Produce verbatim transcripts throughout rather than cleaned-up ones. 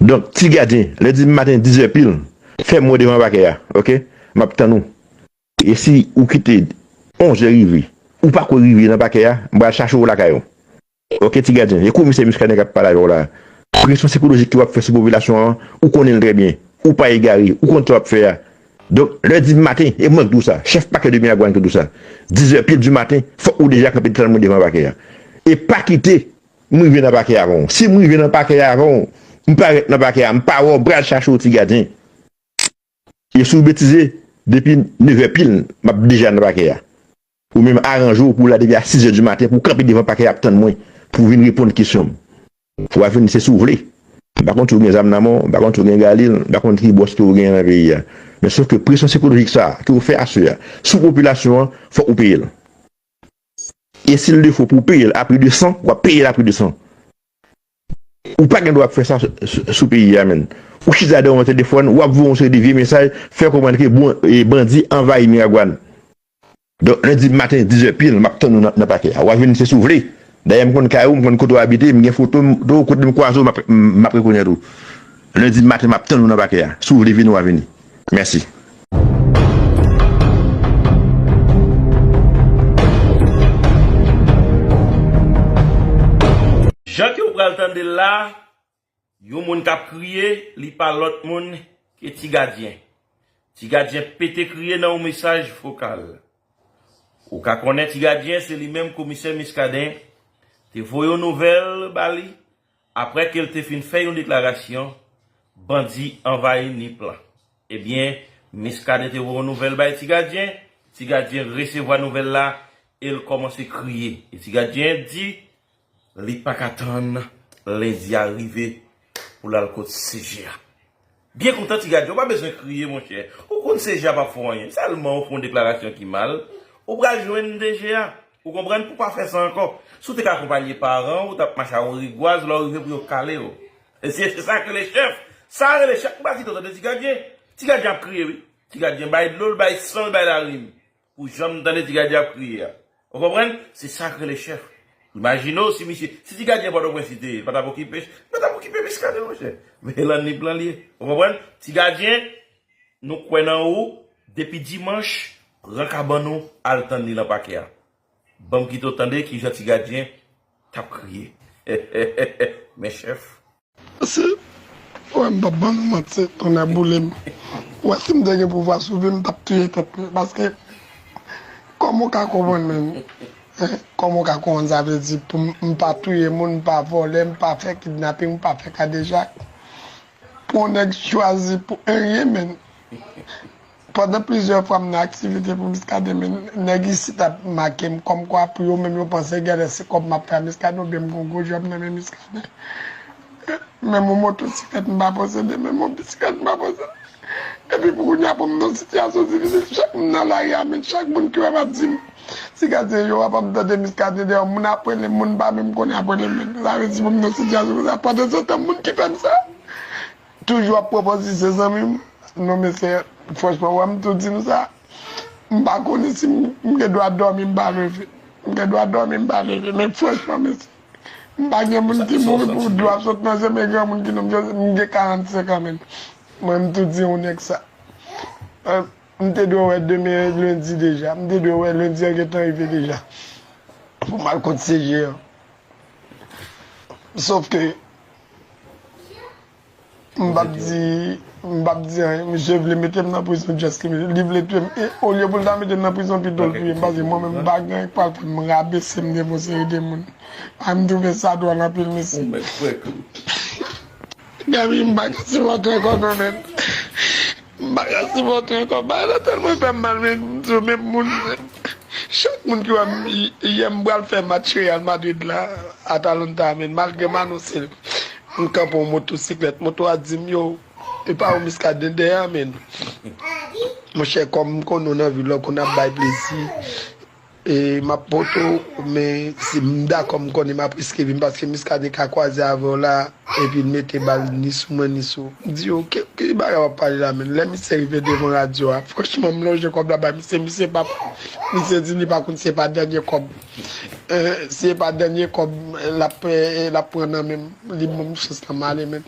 Donk, Ti Gadyen, lendi maten, dizè pil, fè mwen devan pakè a, oke? M ap tann ou. E si ou kite onzè rive, ou pako rive nan pakè a, m pral chache w lakay ou. Oke, Ti Gadyen, e komisè Muscadin k ap pale avè w la. Presyon sikolojik ke w ap fè sou popilasyon an, ou konnen l trè byen. Ou pa egare, ou konn sa w ap fè a. Donk, lendi maten, e mwen k di w sa, chèf pakè de Miragwàn ki di w sa, dizè pil di maten, fòk ou deja kanpe tann mwen devan pakè a. E pa kite m rive nan pakè a avan w. Si m rive nan pakè a avan w, m parèt nan pakè a, m pa wè w, m pral chache w, Ti Gadyen. E si w betize, depi nevè pil, m ap deja nan pakè a. Ou menm aranje w pou w la depi a sizè di maten pou w kanpe devan pakè a ap tann mwen pou w vin reponn kesyon m. W a vini se si w vle. M pa konn si w gen zam nan men w, m pa konn si w gen galil, m pa konn ki bòs ke w genyen nan peyi a. Men sòf ke presyon sikolojik sa a ke w fè aswè a sou popilasyon an, fòk ou peye l. E si l de fo pou w peye l a pri de san, w ap peye l a pri de san. Ou pa gen dwa ap fè sa sou, sou, sou peyi a, menn. Ou chita dèyè yon telefòn, w ap voye yon seri de vye mesaj, fè konprann ke bon, e, bandi anvayi Miragwàn. Donk, lendi maten, dizè pil, m ap tann ou nan, nan pakè a. W a vini se si w vle. Dayè, m konn kay ou, m konn kote w abite, m gen foto w, kote m kwaze w, m ap, m ap rekonèt ou. Lendi maten, m ap tann ou nan pakè a. Si w vle vini, w a vini. Mèsi. Jan ke w pral tande l la, yon moun k ap kriye, li pa lòt moun ke Ti Gadyen. Ti Gadyen pete kriye nan yon mesaj vokal. Ou ka konnen Ti Gadyen, se li menm komisè Muscadin te voye yon nouvèl ba li, apre ke l te fin fè yon deklarasyon, bandi anvayi Nip lan. Ebyen, Muscadin te voye yon nouvèl bay Ti Gadyen, Ti Gadyen resevwa nouvèl la e l kòmanse kriye. E Ti Gadyen di li pa ka tann lendi a rive pou l al kot C G A. Byen kontan Ti Gadyen, ou pa bezwen kriye, monchè. Ou konn C G A p ap fè w anyen. Sèlman ou fè yon deklarasyon ki mal, ou pral jwenn D G A. Ou konprann? Pou w pa fè sa ankò. Si w te ka akonpanye paran w, ou t ap mache ak yon rigwaz, lè w rive pou yo kale w. E se, se sa k rele chèf. Sa rele chèf. M pa kite w tande Ti Gadyen. Ti Gadyen ap kriye, wi. Ti Gadyen bay dlo l, bay san l, bay larim. Pou jan m tande Ti Gadyen ap kriye a. Ou konprann? Se sa k rele chèf. Imajine w si misye, si Ti Gadyen Pòtoprens li te ye, li pa t ap okipe, li pa t ap okipe Muscadin, monchè. Men lan Nip lan li ye. Ou konprann? Ti Gadyen, nou kwè nan ou, depi dimanch, pran kabann ou, al tann li nan pakè a. Ban m kite w tande kijan Ti Gadyen t ap kriye. Men chèf. Si, wè, m p ap ban nou manti, tonnè boule m. Wè, si m te gen pouvwa sou vi m, m t ap touye tèt mwen. Paske, kòman w ka konprann menm? Hein? Kòman w ka konprann sa vle di pou m, m pa touye moun, m pa vòlè, m pa fè kidnaping, m pa fè kadejak? Pou yon nèg chwazi pou anyen menm. Pandan plizyè fwa m nan aktivite pou Muscadin, men nèg isit ap make m kòmkwa pou yo menm yo panse genlè se kòb m ap fè a Muscadin oubyen m gon gwo djòb nan men Muscadin. Menm yon motosiklèt m pa posede, menm yon bisiklèt m pa posede. Epi pou kounye a pou m nan sitiyasyon difisil, chak moun nan lari a, men chak moun ki wè m ap di m, Ti Gadyen yo ap ap tande Muscadin dèyè w, moun ap rele m, moun m pa menm konnen ap rele m, men sa vle di pou m nan sitiyasyon konsa, pandan se tan moun ki fè m sa. Toujou ap pran pòz li se zanmi m. Non, mesye, franchman, wè m tou di nou sa. M pa konnen si m, m gen dwa dòmi, m pa leve. M gen dwa dòmi, m pa leve. Men franchman, mesye, m pa gen moun ki mouri pou dlo ap sot nan je m, e granmoun ki non m, m gen karannsenk an, men. Mwen, m tou di yon nèg sa. Eh, m te dwe wè demen lendi deja. M te dwe wè lendi an gentan rive deja. Pou m al kot C G an. Sòf ke M p ap di, m p ap di anyen. Misye vle mete m nan prizon just ki li vle touye m. E olye pou l ta mete m nan prizon, pito l touye m. Paske mwen menm, m pa gen anyen k pral fè m rabese m devan yon seri de moun. A, m twouve sa dwòl anpil, mesye. Gaby, m pa ka sipòte ankò non, men. M pa ka sipòte ankò. Bagay la tèlman fè m mal, men m di w, men moun, chak moun ki wè m, yè m pral fè match Real Madrid la, Atalanta, men malgre m anonse l. M kanpe yon motosiklèt, moto a di m, yo, e pa ou Muscadin dèyè a, men. Monchè, kòm m konnen w nan vil la, w konn ap bay plezi. E m ap pote w, men si m dakò, m konnen m ap riske vi m, paske Muscadin ka kwaze avè w la, epi l mete bal ni sou mwen, ni sou ou. M di, yo, ki, ki bagay w ap pale la, men? Lè misye rive devan radyo a, franchman, m lonje kòb la bay misye, misye p ap, misye di li pa konn si se pa dènye kòb. Eh, si se pa dènye kòb, l ap, eh, l ap pran nan men m, li ban m chans la, m ale, men.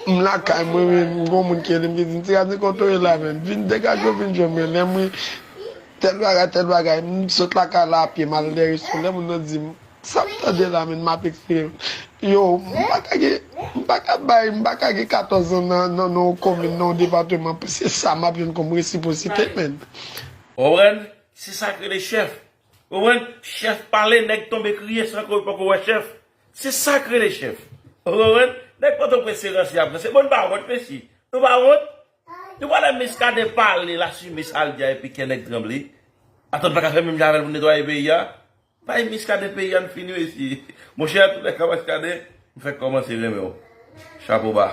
M lakay mwen, men m gon moun ki rele m ki di m, "Ti Radney, kote w ye la, men? Vin degaje w, vin jwenn mwen." Lè m ri, tèl bagay, tèl bagay. M sot lakay la apye, m al dèyè resto. Lè moun nan di m, "Sa m tande la, men?" M ap eksplike. Yo, m pa ka gen, m pa ka bay, m pa ka gen katòz an nan, nan, nan yon komin, nan yon depatman. Se sa m ap jwenn kòm resipwosite, men. Ou konprann? Se sa k rele chèf. Ou konprann? Chèf pale, nèg tonbe kriye san ke yo poko wè chèf. Se sa k rele chèf. Ou konprann? Nèg Pòtoprens se ranse y ap ranse. Bon, nou pa wont, mesye. Nou pa wont? Nou pa wè Miskaden pale, l asime sa l di a epi kè nèg tranble. Atann pa ka fè menm jan avè l pou netwaye peyi a. Bay Miskaden peyi a, n fini, mesye. Monchè, antoulèka, Miskaden, m fèk kòmanse renmen w. Chapo ba.